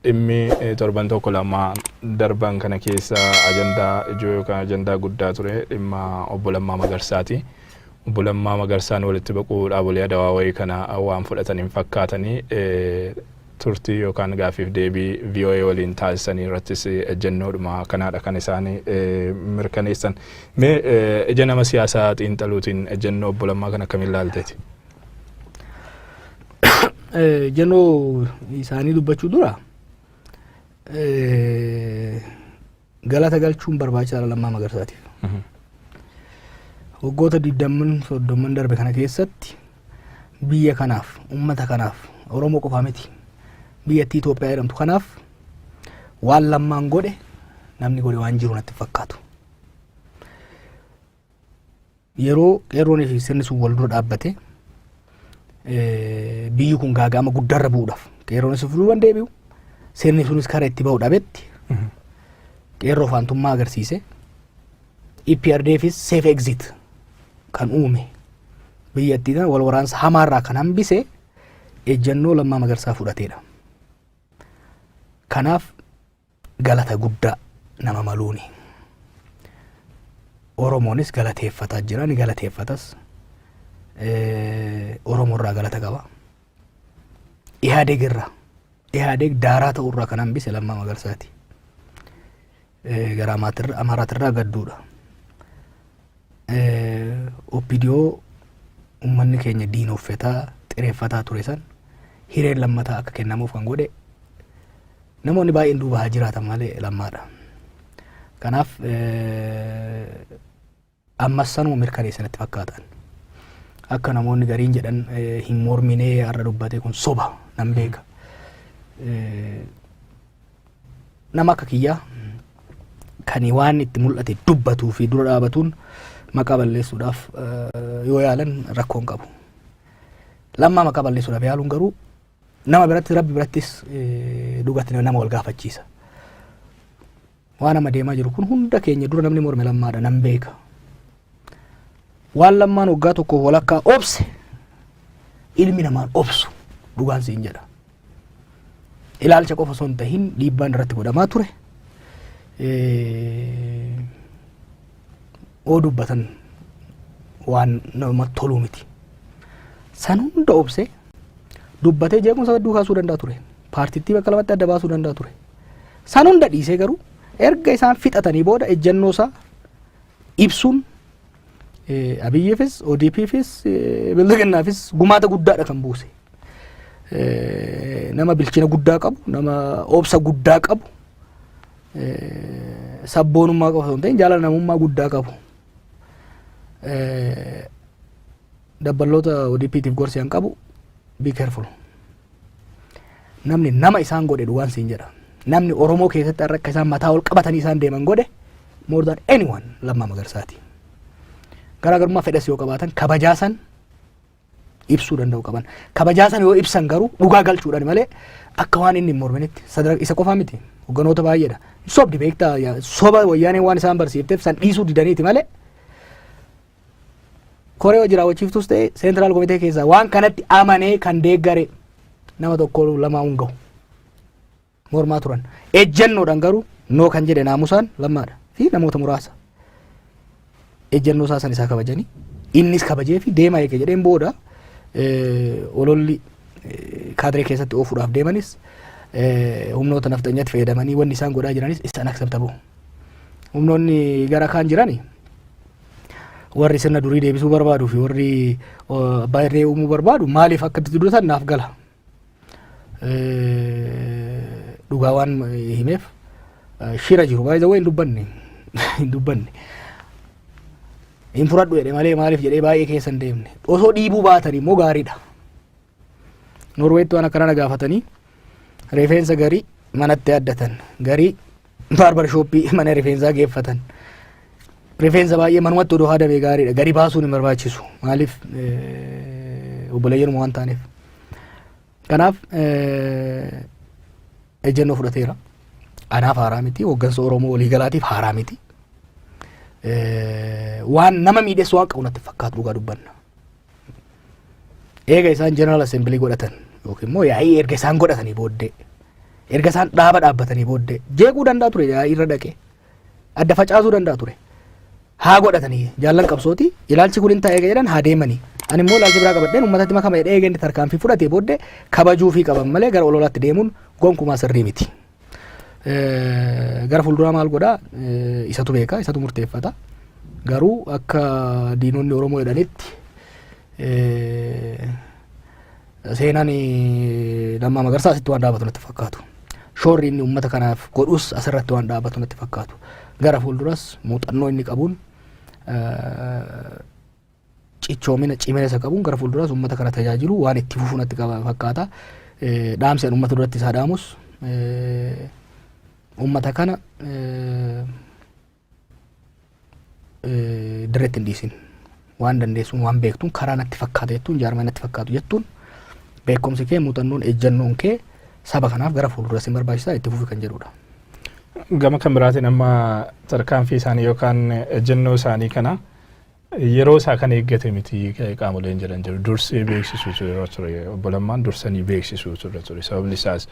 Dhimmi torban tokko lama darban kana keessa ajandaa ijoo yookaan ajandaa guddaa ture dhimma Obbo Lammaa Magarsaati. Obbo Lammaa Magarsaan walitti baquu dhaabolee Adawaawayii kana waan fudhatan hin fakkaatanii turtii yookaan gaaffiif deebii VOA waliin taasisanii irrattis ejjennoodhuma kanaadha kan isaan mirkaneessan. Mee ija nama siyaasaa xiinxaluutiin ejjennoo Obbo Lammaa kana akkamiin ilaalteeti? Ejjennoo isaanii dubbachuu dura galata galchuun barbaachisaadha Lammaa Magarsaatiif. Waggoota digdamman soddomman darbe kana keessatti biyya kanaaf, uummata kanaaf, Oromoo qofaa miti, biyyattii Itoophiyaa jedhamtu kanaaf waan Lammaan godhe namni godhe waan jiru natti hin fakkaatu. Yeroo qeerroonii fi sirni sun wal dura dhaabbate, biyyi kun gaaga'ama guddaarra bu'uudhaaf qeerroonis of duuban deebi'u, sirni sunis karaa itti ba'u dhabetti, qeerroo faantummaa agarsiise, EPRDFis safe exit kan uume, biyyattii tana wal waraansa hamaarraa kan hambise ejjennoo Lammaa Magarsaa fudhateedha. Kanaaf galata guddaa nama maluuni. Oromoonis galateeffataa jira, ni galateeffatas. Oromoo irraa galata qaba. Ihaadeg irraa, Ihaadeg daaraa ta'uu irraa kan hambise Lammaa Magarsaati. Gara Amaaraatirraa gadduudha. OPDO uummanni keenya diinoffetaa, xireeffataa ture san hireen lammataa akka kennamuuf kan godhe namoonni baay'een duuba haa jiraatan malee Lammaadha. Kanaaf ammas sanuma mirkaneessa natti fakkaatan. Akka namoonni gariin jedhan hin morminee har'a dubbate, kun soba, nan beeka. Nama akka kiyyaa kan waan itti mul'ate dubbatuu fi dura dhaabatuun maqaa balleessuudhaaf yoo yaalan rakkoon qabu. Lammaa maqaa balleessuudhaaf yaaluun garuu nama biratti, Rabbi birattis dhugatti nama wal gaafachiisa. Waan amma deemaa jiru kun hunda keenya dura namni morme Lammaadha, nan beeka. Waan Lammaan waggaa tokkoof walakkaa obse ilmi namaan obsu, dhugaan siin jedha. Ilaalcha qofa osoo hin tahin dhiibbaan irratti godhamaa ture. Oo dubbatan waan namatti toluu miti. San hunda obsee dubbatee jeequmsa hedduu kaasuu danda'a ture. Paartittii bakka lamatti adda baasuu danda'a ture. San hunda dhiisee garuu erga isaan fixatanii booda ejjennoo isaa ibsuun Abiyyiifis, ODPfis, Bilxiginnaafis gumaata guddaadha kan buuse. Nama bilchina guddaa qabu, nama obsa guddaa qabu, sabboonummaa qofa osoo hin ta'in jaalala namummaa guddaa qabu. Dabballoota ODPtiif gorsi an qabu, be careful. Namni nama isaan godhe, dhugaan siin jedha. Namni Oromoo keessatti har'a akka isaan mataa ol qabatanii isaan deeman godhe more than anyone Lammaa Magarsaati. Garaagarummaa fedhas yoo qabaatan kabajaa san ibsuu danda'u qaban. Kabajaa san yoo ibsan garuu dhugaa galchuudhaan malee akka waan inni hin morminitti sadarkaa isa qofaa miti, hogganoota baay'eedha. Sobdi beektaa, soba Wayyaaneen waan isaan barsiifteef san dhiisuu didaniiti malee koree hojii raawwachiiftus ta'e central committee keessaa waan kanatti amanee kan deeggare nama tokko lamaa hin gahu. Mormaa turan. Ejjennoodhaan garuu no kan jedhe naamusaan Lammaadha fi namoota muraasa. Ejjennoo isaa san isaa kabajanii, innis kabajee fi deemaa eege jedheen booda ololli kaadiree keessatti oofuudhaaf deemanis, humnoota nafxanyaatti fayyadamanii wanni isaan godhaa jiranis is unacceptable. Humnoonni gara kaan jirani, warri sirna durii deebisuu barbaaduu fi warri abbaa irree uumuu barbaadu, maaliif akka itti dubbatan naaf gala. Dhugaa waan himeef shira jiru baay'ee hin dubbanne, hin dubbanne. Hin fudhadhu jedhe malee maaliif jedhee baay'ee keessa hin deemne. Osoo dhiibuu baatan immoo gaariidha. Norweetti waan akkana na gaafatanii, rifeensa garii manatti addatan, garii barber shop mana rifeensaa geeffatan. Rifeensa baay'ee manumatti odoo haadamee gaariidha. Gadi baasuun hin barbaachisu. Maaliif, obboleeyyanuma waan taaneef. Kanaaf ejjennoo fudhateera. Anaaf haaraa miti. Hooggansa Oromoo waliigalaatiif haaraa miti. Waan nama miidhessu waan qabu natti fakkaatu, dhugaa dubbanna. Eega isaan General Assembly godhatan yookiin immoo yaa'ii erga isaan godhatanii booddee Erga isaan dhaaba dhaabbatanii booddee jeequu danda'a ture, irra dhaqee adda facaasuu danda'a ture. Haa godhatanii, jaallan qabsooti, ilaalchi kun hin ta'e jedhan haa deemanii. Ani immoo ilaalchi biraa qabadheen uummatatti makama jedhee eegeen tarkaanfii fudhatee booddee kabajuu fi qaban malee gara ololaatti deemuun gonkumaa sirrii miti. Gara fuulduraa maal godhaa isatu beeka, isatu murteeffata. Garuu akka diinonni Oromoo jedhanitti seenaan Lammaa Magarsaa asitti waan dhaabatu natti fakkaatu. Shoorri inni uummata kanaaf godhus asirratti waan dhaabatu natti fakkaatu. Gara fuulduras muuxannoo inni qabuun, cichoomina cimina isa qabuun gara fuulduraas uummata kana tajaajilu waan itti fufu natti fakkaata. Dhaamsi ani uummata duratti isaa dhaamus, uummata kana dirreetti hin dhiisin. Waan dandeessuun, waan beektuun, karaa natti fakkaata jettuun, jaarmaa natti fakkaatu jettuun, beekumsi kee, muuxannoon, ejjannoon kee saba kanaaf gara fuulduras hin barbaachisaa, itti fufi kan jedhudha. Gama kan biraatiin amma tarkaanfii isaanii yookaan ejjennoo isaanii kana yeroo isaa kan eeggate miti qaamoleen jedhan jiru. Dursee beeksisuutu yeroo ture. Obbo Lammaan dursanii beeksisuutu irra ture. Sababni isaas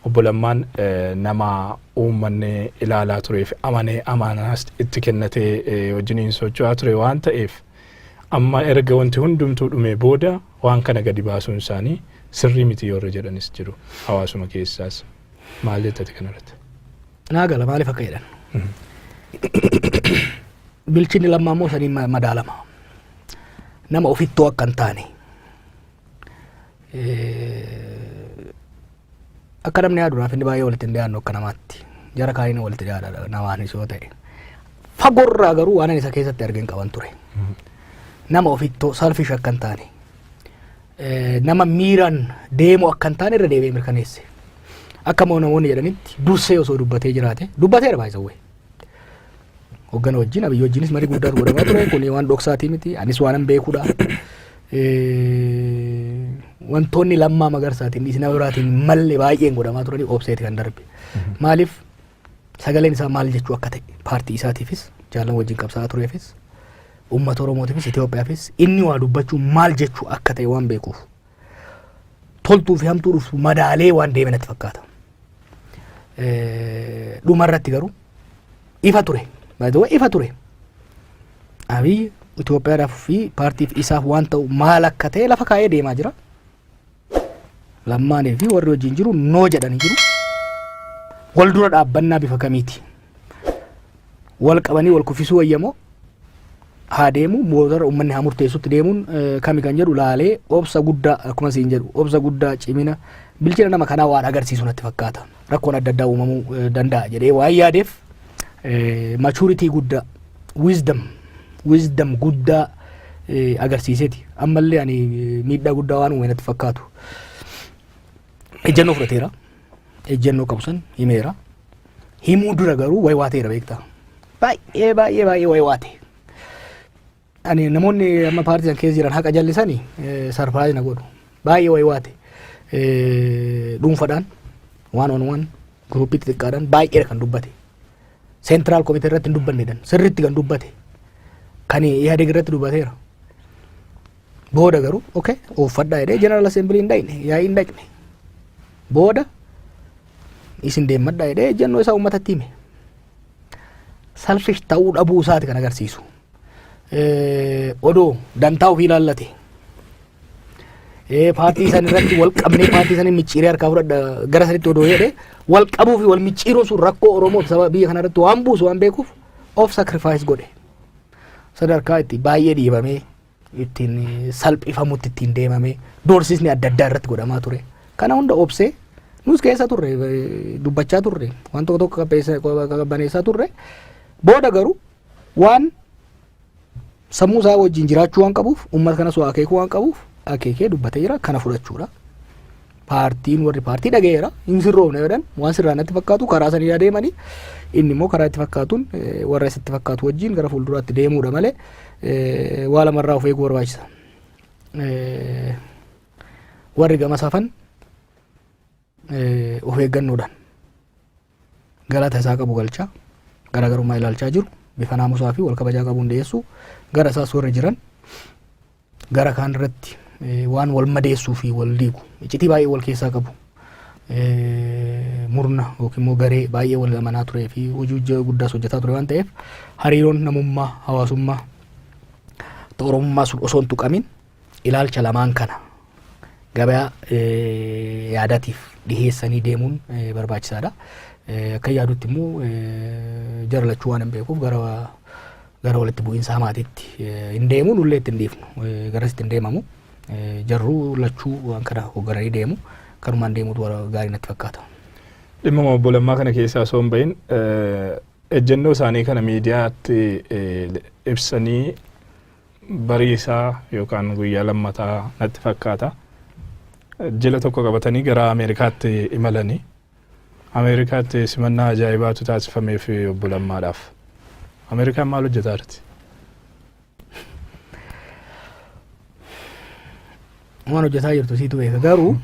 obbo Lammaan nama uummanni ilaalaa turee fi amanee amanaas itti kennatee wajjiniin socho'aa ture waan ta'eef, amma erga wanti hundumtuu dhumee booda waan kana gadi baasuun isaanii sirrii miti yoo jedhanis jiru hawaasuma keessaas. Maal jettati kanarratti? Naa gala maaliif akka jedhan. Bilchinni Lammaa immoo saniin madaalama. Nama ofittoo akka hin taane. Akka namni yaadu inni baay'ee walitti hin dhiyaannu akka namaatti. Jara kaaniin walitti dhiyaadha namaanis yoo ta'e. Fagoorraa garuu waan ani isa keessatti argeen qaban ture. Nama ofittoo, selfish akka hin taane. Nama miiraan deemu akka hin taane irra deebi'ee mirkaneesse. Akka immoo namoonni jedhanitti dursee osoo dubbatee jiraate, dubbateera baay'isawwee. Hoggana wajjin, Abiyyi wajjinis marii guddaatu godhamaa ture. Kun waan dhoksaatii miti. Anis waan hin beekudha. Wantoonni Lammaa Magarsaatiin dhiisi nama biraatiin malle baay'een godhamaa turanii obseeti kan darbe. Maaliif, sagaleen isaa maal jechuu akka ta'e paartii isaatiifis, jaallan wajjin qabsaa'aa tureefis, uummata Oromootiifis, Itoophiyaafis inni waa dubbachuu maal jechuu akka ta'e waan beekuuf, toltuu fi hamtuu dhuftu madaalee waan deeme natti fakkaata. Dhumarratti garuu ifa ture. By the way, ifa ture. Abiy Itoophiyaadhaaf fi paartiif isaaf waan ta'u maal akka ta'e lafa kaa'ee deemaa jira. Lammaanii fi warri wajjin jiru no jedhanii jiru. Wal dura dhaabbannaa bifa kamiiti? Wal qabanii wal kuffisuu wayyamoo, haa deemu, motora uummanni haa murteessutti deemuun kami kan jedhu laalee, obsa guddaa, akkuma siin jedhu, obsa guddaa, cimina, bilchina nama kanaa waan agarsiisu natti fakkaata. Rakkoon adda addaa uumamuu danda'a jedhee waan yaadeef, maturity guddaa, wisdom guddaa agarsiiseeti. Ammallee ani miidhaa guddaa waan uume natti fakkaatu. Ejjennoo fudhateera. Ejjennoo qabu san himeera. Himuu dura garuu wayi waateera, beektaa. Baay'ee baay'ee baay'ee wayi waate. Ani namoonni amma paartii san keessa jiran haqa jallisanii surprise na godhu. Baay'ee wayi waate. Dhuunfadhaan, one on one, group xixiqqaadhaan baay'eedha kan dubbate. Central committee irratti hin dubbannedhan sirriitti kan dubbate. Kan Ihadeg irratti dubbateera. Booda garuu okay uffadhaa jedhee General Assembly hin dhaqne, yaa'ii hin dhaqne. Booda isin deemmadhaa jedhee ejjennoo isaa uummatatti hime. Selfish ta'uu dhabuu isaati kan agarsiisu. Odoo dantaa ofii ilaallate, paartii san irratti wal qabnee paartii san micciiree harkaa fudhadha gara sanitti odoo jedhe, wal qabuu fi wal micciiruun sun rakkoo Oromoo saba biyya kana irratti waan buusu waan beekuuf of sacrifice godhe. Sadarkaa itti baay'ee dhiibamee, ittiin salphifamutti ittiin deemamee, doorsisni adda addaa irratti godhamaa ture. Kana hunda obsee, nus keessa turre, dubbachaa turre, waan tokko tokko qabbaneessaa turre. Booda garuu waan sammuu isaa wajjin jiraachuu waan qabuuf, uummata kanas waa akeekuu waan qabuuf, akeekee dubbatee jira, kana fudhachuudha. Paartiin, warri paartii dhaga'eera, hin sirroofne jedhan, waan sirraa natti fakkaatu karaa sanii adeemanii, inni immoo karaa itti fakkaatuun warra isatti fakkaatu wajjin gara fuulduraatti deemuudha malee, waa lamarraa of eeguu barbaachisa. Warri gama safan of eeggannoodhaan galata isaa qabu galchaa, garaagarummaa ilaalchaa jiru bifa naamusaa fi wal kabajaa qabuun dhiyeessuu, gara isaas warri jiran gara kaan irratti waan wal madeessuu fi wal diigu iccitii baay'ee wal keessaa qabu. Murna yookiin immoo garee baay'ee wal amanaa turee fi hojii guddaas hojjetaa ture waan ta'eef, hariiroon namummaa, hawaasummaa, Oromummaa sun osoo hin tuqamin ilaalcha lamaan kana gabayaa yaadatiif dhiheessanii deemuun barbaachisaadha. Akka yaadutti immoo jara lachuu waan hin beekuuf gara walitti bu'iinsa hamaatitti hin deemu, nullee itti hin dhiifnu, garasitti hin deemamu. Jarruu lachuu waan kana hooggananii deemu, kanumaan deemuutu gaarii natti fakkaata. Dhimma obbo Lammaa kana keessaa osoo hin bahin, ejjennoo isaanii kana miidiyaatti ibsanii bariisaa yookaan guyyaa lammataa natti fakkaata. Jila tokko qabatanii gara Ameerikaatti imalanii, Ameerikaatti simannaa ajaa'ibaatu taasifameef obbo Lammaadhaaf. Ameerikaan maal hojjetaa jirti? Waan hojjetaa jirtu siitu beeka, garuu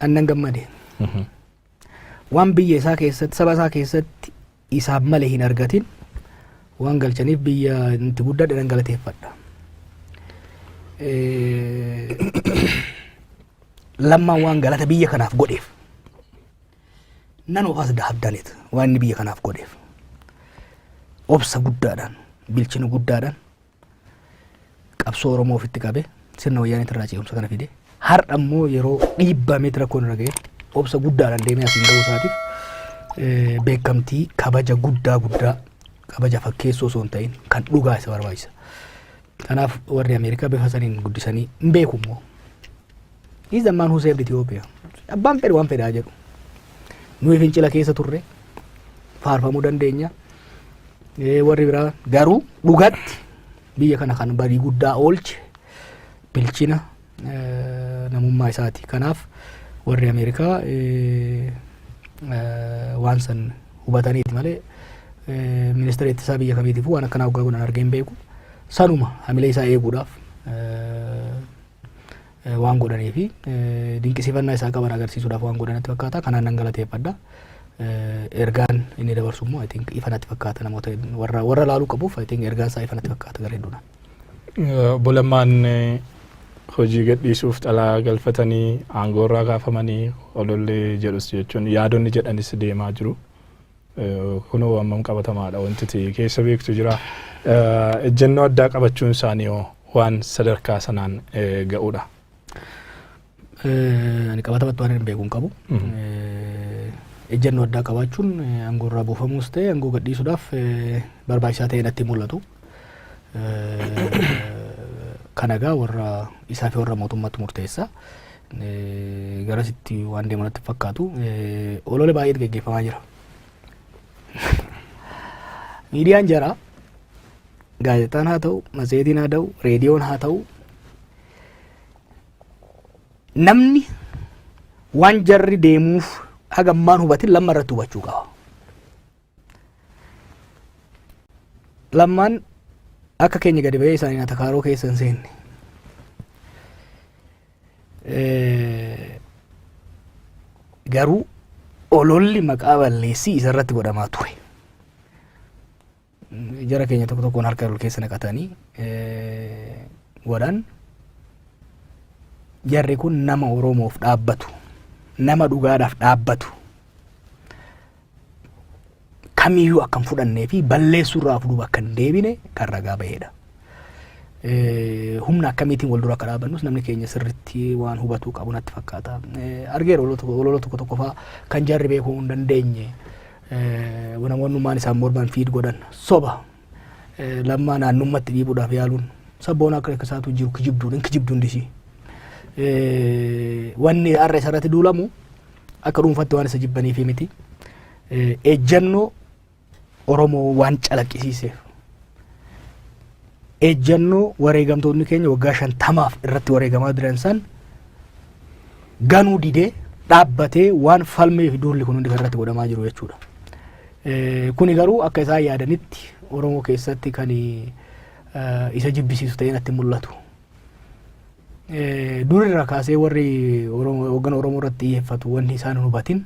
annan gammade. Waan biyya isaa keessatti, saba isaa keessatti isaaf malee hin argatin waan galchaniif biyya itti guddadhe nan galateeffadha. Lammaan waan galata biyya kanaaf godheef, none of us have done it, waan inni biyya kanaaf godheef, obsa guddaadhaan, bilchina guddaadhaan qabsoo Oromoo ofitti qabe, sirna wayyaaniitti irraa ce'umsa kana fide, har'a immoo yeroo dhiibbameetti rakkoon irra ga'e obsa guddaadhaan deemee asiin ga'uu isaatiif beekamtii, kabaja guddaa guddaa, kabaja fakkeessoo osoo hin ta'in kan dhugaa isa barbaachisa. Kanaaf warri Ameerikaa bifa saniin guddisanii hin beeku immoo. He's the man who saved Ethiopia. Abbaan fedhe waan fedhaa jedhu. Nuyi fincila keessa turre faarfamuu dandeenya. Warri biraa garuu dhugatti biyya kana kan badii guddaa oolche bilchina namummaa isaati. Kanaaf warri Ameerikaa waan san hubataniiti malee ministeera ittisaa biyya kamiitiifuu waan akkanaa waggaa godhan argee hin beeku. Sanuma hamilee isaa eeguudhaaf waan godhanii fi dinqisiifannaa isaa qaban agarsiisuudhaaf waan godhanitti fakkaata. Kanaan nan galateeffadha. Ergaan inni dabarsu immoo, I think, ifa natti fakkaata. Namoota warra laaluu qabuuf, I think, ergaan isaa ifa natti fakkaata gara hedduudhaan. Obbo Lammaan hojii gadhiisuuf xalaa galfatanii aangoorraa kaafamanii olollee jedhus jechuun yaadonni jedhanis deemaa jiru. Kunoo hammam qabatamaadha wanti ta'e keessa beektu jira. Ejjennoo addaa qabachuun isaanii hoo waan sadarkaa sanaan ga'uudha? Ani qabatamatti waan hin beeku hin qabu. Ejjennoo addaa qabaachuun aangoorraa buufamuus ta'e aangoo gadhiisuudhaaf barbaachisaa ta'e natti mul'atu. Kana egaa warra isaa fi warra mootummaatti murteessa. Garasitti waan deemu natti fakkaatu. Olola baay'eetu geggeeffamaa jira. Miidiyaan jara, gaazexaan haa ta'u, matseetiin haa ta'u, reediyoon haa ta'u, namni waan jarri deemuuf haga ammaan hubatin Lamma irratti hubachuu qaba. Lammaan akka keenya gadi ba'ee isaanii atakaaroo keessa hin seenne. Garuu ololli maqaa balleessii isarratti godhamaa ture. Jara keenya tokko tokkoon harka ol keessa naqatanii godhan. Jarri kun nama Oromoof dhaabbatu, nama dhugaadhaaf dhaabbatu kamiyyuu akka hin fudhannee fi balleessuurraa of duuba akka hin deebine kan ragaa bahedha. Humna akkamiitiin wal dura akka dhaabannus namni keenya sirritti waan hubatuu qabu natti fakkaata. Argeera olola tokko tokko fa'aa kan jarri beekuu hin dandeenye, namoonni maan isaan morman feed godhan soba. Lammaa naannummatti dhiibuudhaaf yaaluun sabboona akka isaatu jiru kijibduun hin kijibduun disii. Wanni har'a isarratti duulamu akka dhuunfatti waan isa jibbaniifi miti. Ejjennoo Oromoo waan calaqqisiiseef, ejjennoo wareegamtoonni keenya waggaa 50f irratti wareegamaa jiran san ganuu didee dhaabbatee waan falmee fi duulli kun hundi kan irratti godhamaa jiru jechuudha. Kuni garuu akka isaan yaadanitti Oromoo keessatti kan isa jibbisiisu ta'ee natti mul'atu. Durirraa kaasee warri hoggana Oromoo irratti xiyyeeffatu wanni isaan hin hubatin,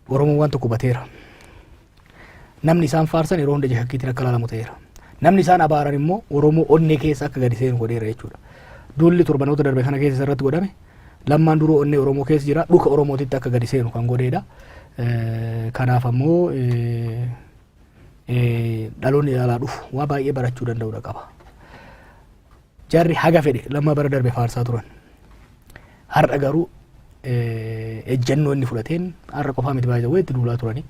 Oromoon waan tokko hubateera. Namni isaan faarsan yeroo hunda ija shakkiitiin akka ilaalamu ta'eera. Namni isaan abaaran immoo Oromoo onnee keessa akka gadi seenu godheera jechuudha. Duulli torbanoota darbe kana keessa irratti godhame, Lammaan duruu onnee Oromoo keessa jira, dhuka Oromootitti akka gadi seenu kan godheedha. Kanaaf ammoo dhaloonni ilaalaa dhufu waa baay'ee barachuu danda'uudha qaba. Jarri haga fedhe Lammaa bara darbe faarsaa turan. Har'a garuu ejjennoo inni fudhateen, har'a qofaa miti, baay'ee itti duulaa turanii,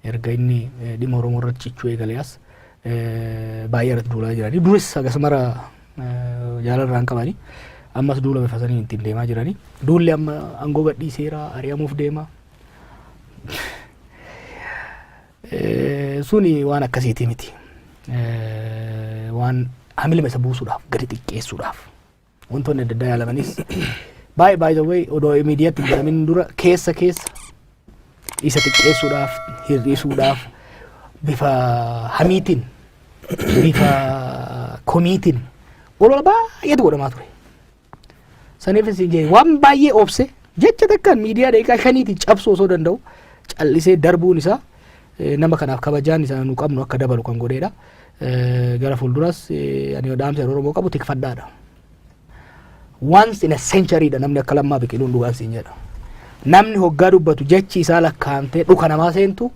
erga inni dhimma Oromoo irratti cichuu eegalee as baay'ee irratti duulaa jiranii. Duris akkasumara jaalarraan qabanii, ammas duula bifa saniin ittiin deemaa jiranii. Duulli amma aangoo gadhiiseera, ari'amuuf deema. Suni waan akkasiiti miti. Waan hamilima isa buusuudhaaf, gadi xiqqeessuudhaaf wantoonni adda addaa yaalamanis baay'ee, by the way, odoo miidiyaatti hin jedhamin dura keessa keessa isa xiqqeessuudhaaf, hir'isuudhaaf, bifa hamiitiin, bifa komiitiin olola baay'eetu godhamaa ture. Saniifis hin jee waan baay'ee obse, jecha takkaan miidiyaa daqiiqaa 5tiin cabsuu osoo danda'u callisee darbuun isaa nama kanaaf kabajaan isaa nu qabnu akka dabalu kan godheedha. Gara fuulduras ani dhaamsa Oromoo qabu tikfadhaadha. Once in a century dha namni akka Lammaa biqiluun, dhugaan siin jedha. Namni hoggaa dubbatu jechi isaa lakkaa'amtee dhuka namaa seentu,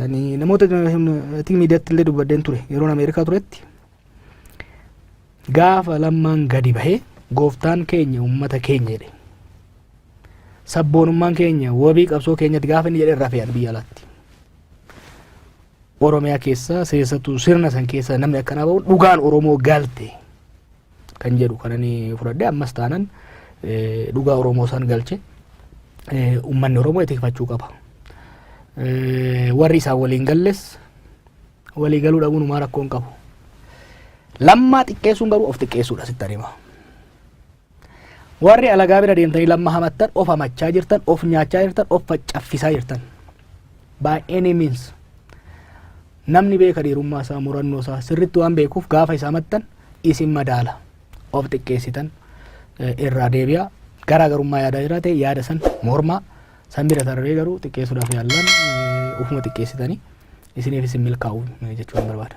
ani namoota miidiyaatti illee dubbadheen ture yeroon Ameerikaa turetti. Gaafa Lammaan gadi bahee "Gooftaan keenya uummata keenya" jedhe, "Sabboonummaan keenya wabii qabsoo keenyatti" gaafa inni jedhe, irraa fe'an biyya alaatti. Oromiyaa keessa seessattuu sirna san keessa namni akkanaa bahu, dhugaan Oromoo galte kan jedhu kan ani fudhadhe. Ammas taanan dhugaa Oromoo san galche, uummanni Oromoo tikfachuu qaba. Warri isaan waliin galles walii galuu dhabuun homaa rakkoo hin qabu. Lammaa xiqqeessuun garuu of xiqqeessuudha, sitti hima. Warri alagaa bira deemtanii Lamma hamattan, of hamachaa jirtan, of nyaachaa jirtan, of faccaffisaa jirtan. By any means. Namni beeka dhiirummaa isaa, murannoo isaa sirriitti waan beekuuf, gaafa isaa hamattan isin madaala. Of xiqqeessitan, irraa deebi'a. Garaagarummaa yaadaa jiraate yaada san mormaa, san bira tarree garuu xiqqeessuudhaaf yaallan ufuma xiqqeessitanii isiniif isin milkaa'u jechuun barbaada.